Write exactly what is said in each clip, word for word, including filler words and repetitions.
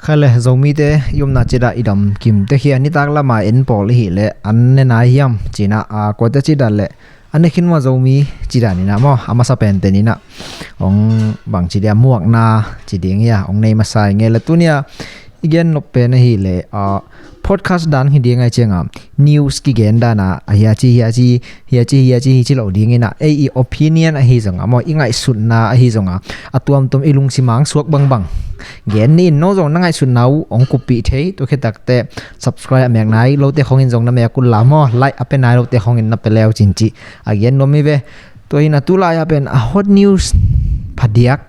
Kha le, Zomite i omna cidah i dam kim te khia, nitak lama en pawl i hih leh an ne nai hiam cinah, a, kuate cidah le an ne khin maw Zomi cidah ninah maw, a masa pen te ninah ong bang ci dia, muakna ci ding hia, ong nei masa i nge le tunia i gen nop pen ahih leh, a, podcast dan hi ding ai cianga news kigen dana a hiaci hiaci hiaci hiaci hi ci lo dinginah, ei i opinion ahi zonga maw, i ngaihsutna ahi zonga, a tuamtuam i lungsim ang suak bangbang gen ni in, no zong na ngaihsutna uh ong kuppih thei. Tua khitakte subscribe a mek nai lote khongin zong na mek uh la maw, like a pe nai lote khongin na pe leu cin ci a gen nuam hi ve. Tua hina tulai-a pen a hot news phadiak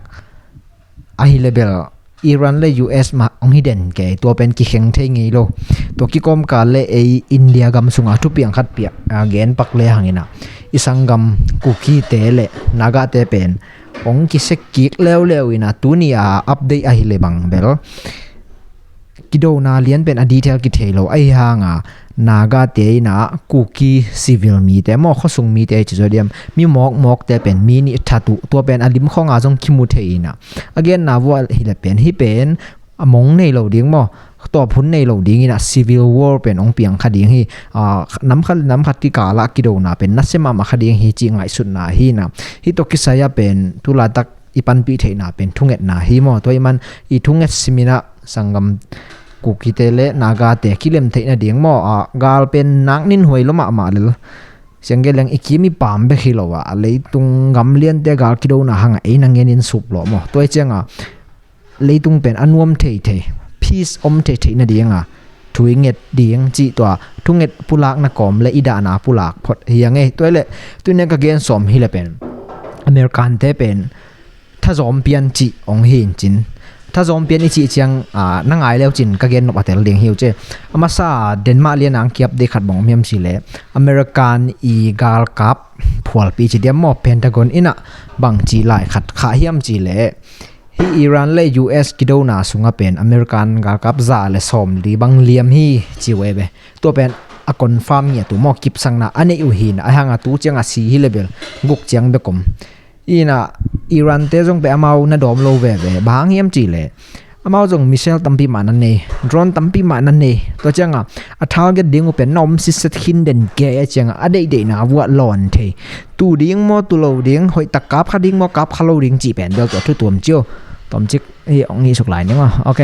ahi le bel Iran le U S mah ong hi den kei, tua pen kikheng thei ngei lo. Tua kikawmkal le ei India gam sunga thupiang khat piak, a, gen pak le hangina, i sanggam Kukite le Nagate pen ong kisek kik leuleu ina, tuni a update ahi le bang bel kidona lian pen a detail kithei lo ahi hanga, Nagate ina Kuki civil mite maw, khuasung mite ci zaw diam, mi mawkmawkte pen mi nih that uh, tua pen a lim khonga zong kimu thei ina, a genna vua hi le pen, hi pen a mong nei lo ding maw, tawp hun nei lo ding ina, civil war pen ong piang kha ding hi, a, nam khat le nam khat kikala kidona pen nasia mahmah kha ding hi ci ngaihsutna hi ina. Hi tawh kisai-a pen tulaitak i panpih theihna pen thungetna hi maw. Tua i man i thunget simina sanggam Kukite le Nagate kilem theihna ding maw, a, gal pen nak nin huai lo mahmah lel. Siangge leng i kim i pam bek hi lo a, a leitung gam liante gal kidona hanga ei na ngenin sup lo maw. Tua i cianga leitung pen a nuam thei thei, peace om thei thei nadinga thu i nget ding cih tua thunget pulakna kawm le i dahna pulak phot hi a ngei. Tua i le tunia ka gen sawm hi le pen American te pen thazawm pian cih ong hi in cin. Thazawm pian i cih ciang, a, na ngai leu cin ka gen nop a tel ding hi uh ce. A masa Denmark lian ang kiap dei khat bang om hiam ci le American i galkap phualpi ci diam maw, Pentagon ina bang ci lai khat khah hiam ci le, hi Iran le U S kidona sunga pen American galkap za le sawm li bang liam hi ci uh e ve. Tua pen a confirm ngiat uh maw, kipsakna a neih uh hina, a hanga tu cianga si hi le bel guk ciang bek om. Ina Iran te zong pen amau na dawm lo veve, bang hang hiam ci le amau zong missile tampi mah na nei, drone tampi mah na nei. Tua cianga a target ding uh pen na om sitset khin den kei a cianga a deihdeihna vuah lawn thei. Tu ding maw, tu lo ding, hoihtak kap kha ding maw, kap kha lo ding cih pen bel tua thu tuam cio. Tuam cik hi ong hi suk lai ni maw. Ok.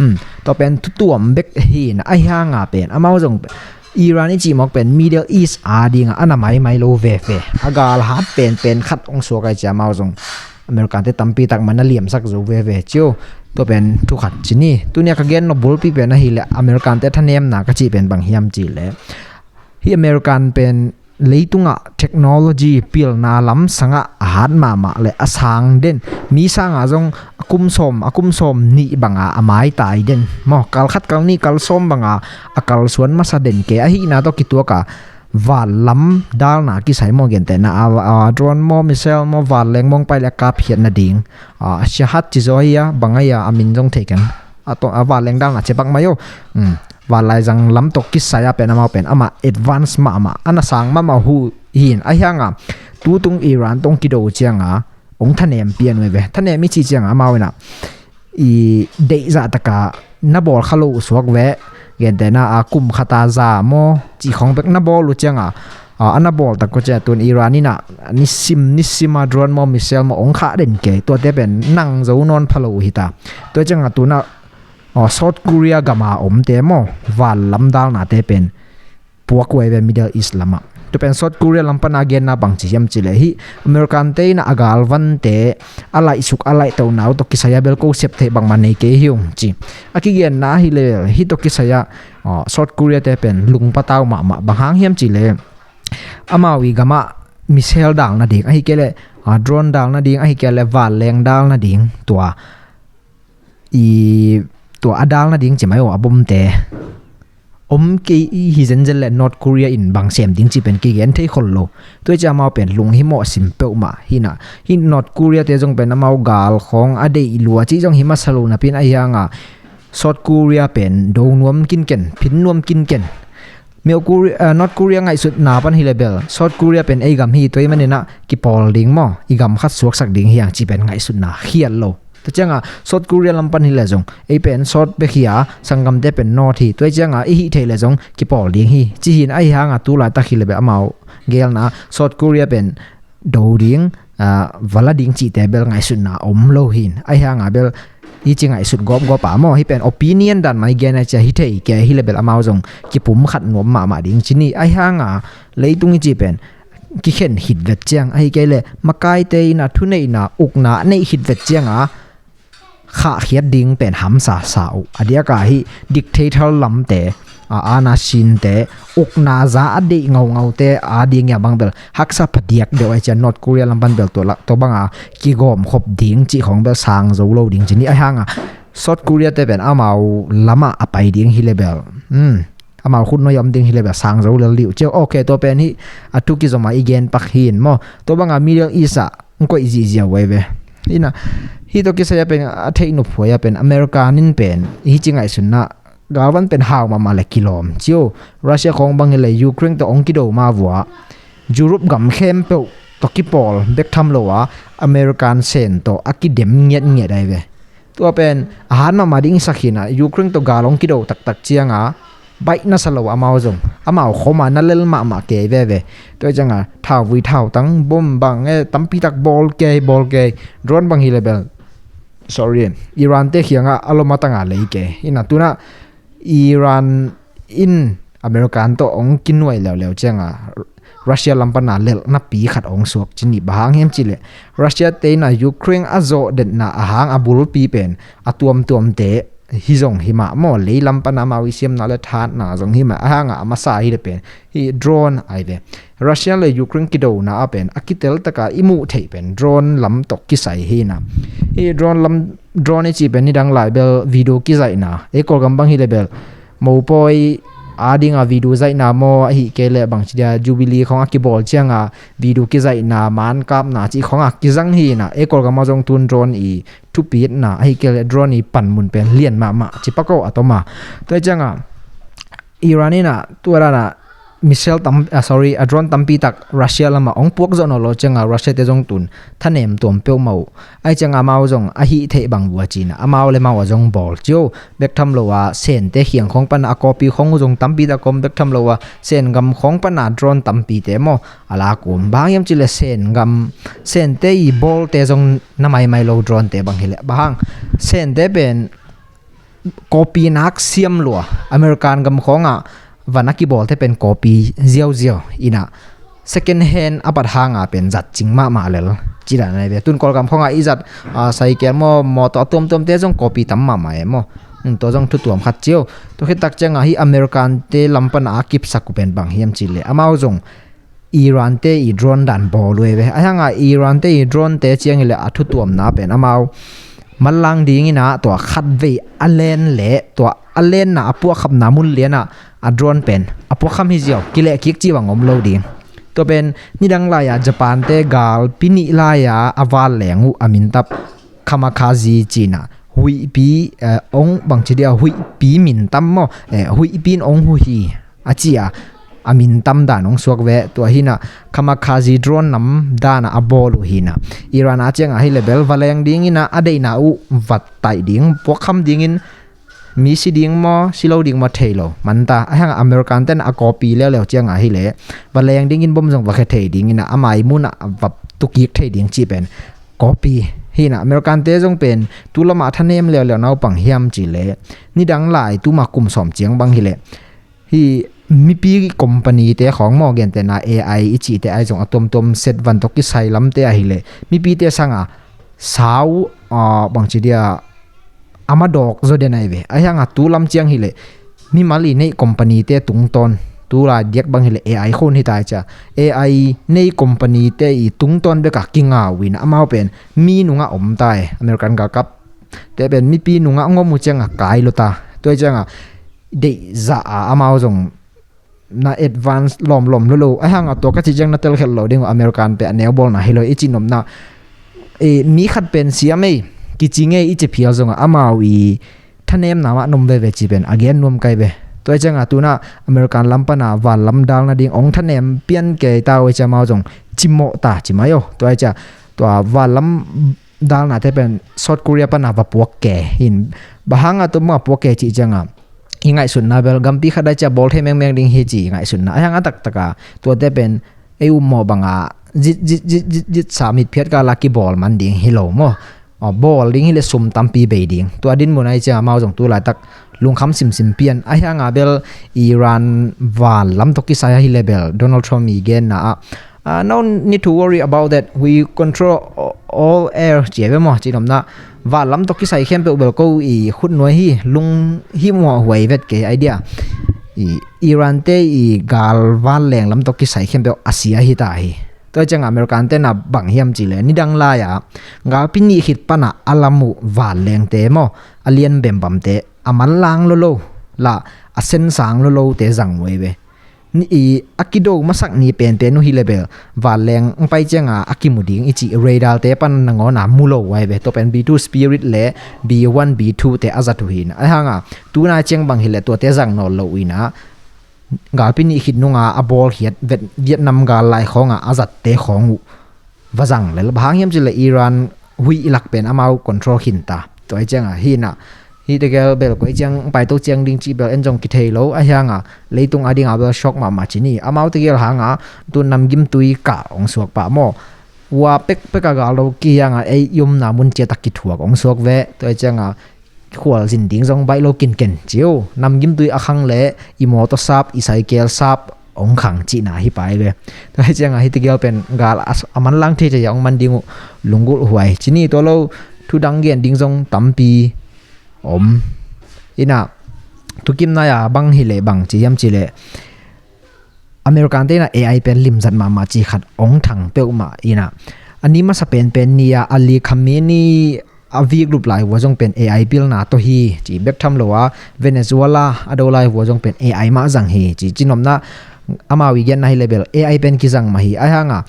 Hmm. Tua pen thu tuam bek hi na, a hianga pen amau zong Iran i cih mawk pen Middle East a dinga a na maimai lo veve. A gal hat penpen khat ong suak ai cia amau zong American te tampi tak man a liamsak zo veve cio. Tua pen thu khat ci ni. Tunia ka gen nop bulpi pen ahileh American te thanemna ka cih pen bang hiam cih leh, hi American pen leitungah technology pilna lamsangah a hat mahmah le a sang den, mi sangah zong a kum sawm, a kum sawm nih banga a maitai den maw, kal khat kal nih kal sawm banga a kalsuan masa den ke ahihna tawh kituaka vanlam dalna kisai maw, gentehna a, a drone maw, missile maw, vanleng mawng pai le a kapkhiat nading, a, Shahed ci zaw hi a, bang a hi a, a min zong thei keng. A, to, a vanleng dalna cia bak mai o. Hmm. Vanlaizang lam tawh kisai a pen amau pen amah advance mahmah, a na sang mahmah hu hi in, a hianga tutung Iran tawh kido cianga ong thanem pian uh ve. Thanem i ci cianga amau ina i deih zahtaka na bawl kha lo uh suak ve. Gentehna a kum khata za maw ci khong bek na bawl uh cianga, a, a na bawl tak uh cia tun Iran ina nisim nisima drone maw, missile maw ong khah den ke, tuate pen nang zo nawn pha lo uh hita. Tua cianga tuna, a, South Korea gama omte maw, vanlam dalnate pen puak uh ai ve Middle East lamah. Tua pen South Korea lam pana genna bang ci hiam cih leh, hi American te ina a galvante a laihsuk a laihtohna uh tawh kisai a bel ko sep theih bangmah nei kei hi ung ci. A kigenna hi leh hi tawh kisai a, a, South Korea te pen lungpatau mahmah, bang hang hiam cih leh amau i gamah missile dal nading, ahi kei leh, a, drone dal nading, ahi kei leh vanleng dal nading, tua i, tua a dal nading ci mai uh, a bomte om kei hi zenzen le North Korea in bang sem ding ci pen kigen thei khol lo. Tua i cia amau pen lunghimawh sim peuhmah hi na. Hi North Korea te zong pen amau gal khong a deih lua ci zong hi masa lo napi in, a hianga South Korea pen do nuam kinken, phin nuam kinken. Myo Korea, ah, North Korea ngaihsutna pan hi leh bel South Korea pen ei gam hi, tua i man ina kipawl ding maw, i gam khat suaksak ding hi ang ci pen ngaihsutna khial lo. Tua cianga South Korea lam pan hi le zong ei pen South bek hi a, sanggamte pen North hi. Tua cianga i hih theih le zong kipawl ding hi ci hin. Ahi hanga tu laitak hi le bel amau gelna South Korea pen do ding, ah, va la ding cihte bel ngaihsutna om lo hin. Ahi hanga bel hi ci ngaihsut gawpgawp a maw, hi pen opinion dan mai gen a cia hi thei ke hi le bel amau zong kipum khat nuam mahmah ding ci ni. Ahi hanga leitung i ci pen kikhen khit vet ciang, ahi kei le makaite in a thuneihna ukna a neih khit vet cianga khahkhiat ding pen hamsa sa uh. A diaka hi dictator lamte, a, ana sinte, ukna za a deih ngaungaute a ding ia bang bel haksa phadiak deuh ai cia North Korea lam pan bel tua, tua banga kigawm khop ding cih khong bel sang zo lo ding ci ni. Ahi hanga South Korea te pen amau lama a pai ding hi le bel, hmm, amau khut nuai om ding hi le bel sang zo lel liu cia. Ok, tua pen hi a thu kizoma i gen pak hin maw. Tua banga Middle East ah ng koih zihziau ai ve. Ina hi tawh kisai a pen a theih nophuai a pen America nin pen hi ci ngaihsunna galvan pen hau mahmah le kilawm cio. Russia khawng bang hi le Ukraine tawh ong kido ma vua Europe gam khempeuh tawh kipawl bek tham lo a American sen tawh a kidem ngiatngiat ai ve. Tua pen a han mahmah ding i sak hina Ukraine tawh gal ong kido taktak cianga baih nasa lo amau zong amau khoma na lel mahmah kei veve. Tua cianga thauvui thautang bom bang e tampitak bawl kei bawl kei drone bang hi le bel sorry, Iran te khianga a lom a tanga lei kei. Ina tuna Iran in American tawh ong kinuai leuleu cianga Russia lam pana lelhna pi khat ong suak ci ni. Bang hang hiam ci le Russia te ina Ukraine a zawh detna a hang a bulpi pen a tuamtuamte hi zong hi mah maw, lei lam pana amau i siamna le thatna zong hi mah. A hanga a masa hi le pen hi drone ai ve. Russia le Ukraine kidona a pen a kitel taka i muh theih pen drone lam tawh kisai hi na. Hi drone lam, drone i ci pen nidang lai bel video kizaihna ei Kawlgam bang hi le bel mopawi a dinga video zaihna maw, ahi kei le bang ci dia Jubilee khong a kibawl cianga video kizaihna, man kapna ci khong a kizang hi na. Ei Kawlgam a zong tun drone i thupitna ahi kei le drone i panmun pen lian mahmah ci pako a toma. Tua cianga Iran ina tua dana missile tam, ah, sorry, a drone tampi tak Russia lama ong puak zawh naw lo cianga Russia te zong tun thanem tuam peuhmah uh. Ai cianga amau zong a hih theih bang vua cina amau le mau a zong bawl cio. Bek tham lo a sente khiang khawng pana a kawpi khawng uh zong tampi tak om. Bek tham lo a sen gam khawng pana drone tampi te maw a lak um. Bang hang hiam ci le sen gam sente i bawlte zong na maimai lo drone te bang hi le. Bang hang sente pen kawpi nak siam lua American gam khawngah van a kibawlte pen kawpi ziauziau ina second hand a pat hanga pen zat cing mahmah lel. Ci dan ai ve. Tun Kawlgam khawngah i zat, ah, cycle maw, mawtaw a tuamtuamte zong kawpi tam mahmah e maw. Hmm, tua zong thutuam khat cio. Tua khit tak cianga hi American te lam pana a kipsak uh pen bang hiam ci le amau zong Iran te i drone dan bawl uh e ve. Ahi hanga Iran te i drone te ciang hi le a thutuamna pen amau manlang dingin ah tua khatvei a len le tua a lenna a puahkhapna mun lianah a drone pen a puahkham hi ziau, kilehkik cih bang om lo ding. Tua pen nidang lai-a Japan te galpi nih lai-a a val leng uh a mintap kamikaze cina huihpi, eh, ong bang ci dia huihpi mintam maw, eh, huihpi in ong hu hi a ci a a mintam dan ong suak ve. Tua hina kamikaze drone nam dana a bawl uh hina Iran a cianga hi le bel va leng dingina a deihna uh va taih ding puakkham dingin mi si ding maw si lo ding maw thei lo manta. Ahi hanga American ten a kawpi leuleu cianga hi le va leng dingin bom zong va khe thei dingina a mai muna va tukik thei ding cih pen kawpi hina. American te zong pen tu lama thanem leuleu naupang hiam ci le nidang lai tuma kum sawm ciang bang hi le hi mipi company te khawng maw, gentehna A I i cihte ai zong a tuamtuam set van tawh kisai lamte ahi le mipite sanga sau, ah, bang ci dia a madawk zaw den ai ve. Ahi hanga tu lam ciang hi le mimal i neih company te tungtawn tu lai diak bang hi le A I khun hi tai cia A I neih company te i tungtawn beka kingau in amau pen mi nunga om tai. American galkap te pen mipi nunga ngom uh cianga kai lo ta. Tua cianga deihzah a amau zong na advance lawmlawm lolo. Ahi hanga tua ka cih ciang na telkhelh lo ding uh American pe a neubawlna hi lo i cih nopna. E, mi khat pen siam ei kici ngei i ci phial zonga amau i thanemna mah nom veve ci pen a gen nuam kai ve. Tua i cianga tuna American lam pana van lam dal nading ong thanem pian kei ta uh i ci amau zong cimawh ta ci mai aw. Tua i cia tua van lam dalnate pen South Korea pana va puak ke in, bang hanga tua banga puak ke cih cianga i ngaihsutna bel gampi khat dai cia bawl thei mengmeng ding hi ci i ngaihsutna a hiang a taktaka tuate pen ei ummawh banga zit zit zit zit zit sa mitphiat kala kibawl man ding hi lo maw? Bawl ding hi le sum tampi bei ding. Tua dinmun ai cia amau zong tu laitak lungkham simsim pian a hianga bel Iran van lam tawh kisai ahi le bel Donald Trump i genna ah, uh, no need to worry about that, we control all air ci a ve maw? Ci nomna van lam tawh kisai khempeuh bel ko i khutnuai hi, lung hi muah huai vet kei idea. I Iran te i gal van leng lam tawh kisai khempeuh a sia hi ta hi. Tua cianga American tena bang hiam cih le nidang lai-a galpi nih khit pana a lam uh vanlengte maw, a lian bembamte a manlang lolo la a sensang lolote zang uh ei ve. I a kido masak ni penpen uh hi le bel vanleng pai cianga a kimu ding i cih radarte pan nangawna mu lo uh ei ve. Tua pen B two Spirit le B one B two te a zat uh hi na a hanga tuna ciang bang hi le tuate zang nawl lo uh hi na galpi nih khit nunga a bawlkhiat Vietnam gal lai khawnga a zatte khawng uh va zang lel. Bang hang hiam cih le Iran huih i lak pen amau control khinta. Tua i cianga hi na hi tegel bel koi ciang paito ciang ding cih bel en zong kithei lo a hianga leitung a dinga bel shock mahmah ci ni. Amau tegel hanga tu namgimtui kah hong suak pah maw? Ua pekpeka gal lo kihianga ei i omna mun ciatak kithuak hong suak ve. Tua i cianga khual zin ding zong baih lo kinken ci uh. Namgimtui a khang le i mawtaw sap i saikel sap hong khang cihna hi pai ve. Tua hi cianga hi tegel pen gal a manlang thei thei hong man ding uh lunggulh huai ci ni. Tua lo thudang gen ding zong tampi om. Ina thukim nai-a bang hi le bang ci hiam cih le American te ina A I pen limzat mahmah ci khat hong thang peuhmah ina a ni masa penpen ni-a Ali Khamenei a vik lup lai vua zong pen A I pilna tawh hi ci bek tham lo a Venezuela a do lai vua zong pen A I mah zang hi ci cinopna amau i genna hi le bel A I pen kizang mah hi a hianga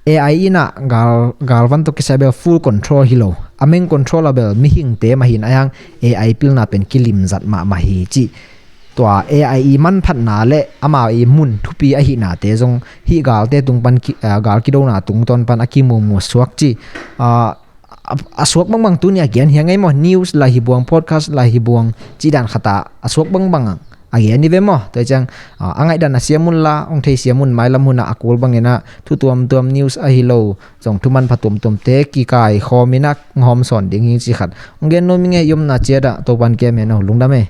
A I ina gal galvan tawh kisai bel full control hi lo a main control a bel mihingte mah hi na a hiang A I pilna pen kilimzat mahmah hi ci. Tua A I i manphatna le amau i mun thupi ahihnate zong hih galte tung pan gal kidona tungtawn pan a kimumu suak ci. A suak bangbang tuni a gen hiang ei maw? News lai hi buang, podcast lai hi buang, cih dan khata a suak bangbang a gen i ve maw? Tua ciang a ngaihdan a siam unla hong thei siam un mailam huna a kul bangina thu tuamtuam news ahi lo zong thu manpha tuamtuamte kikai khawmina hawm sawn ding hi ci khat hong gen nuam i ngei i omna ciat ah Topan kem hen aw lungdam ei.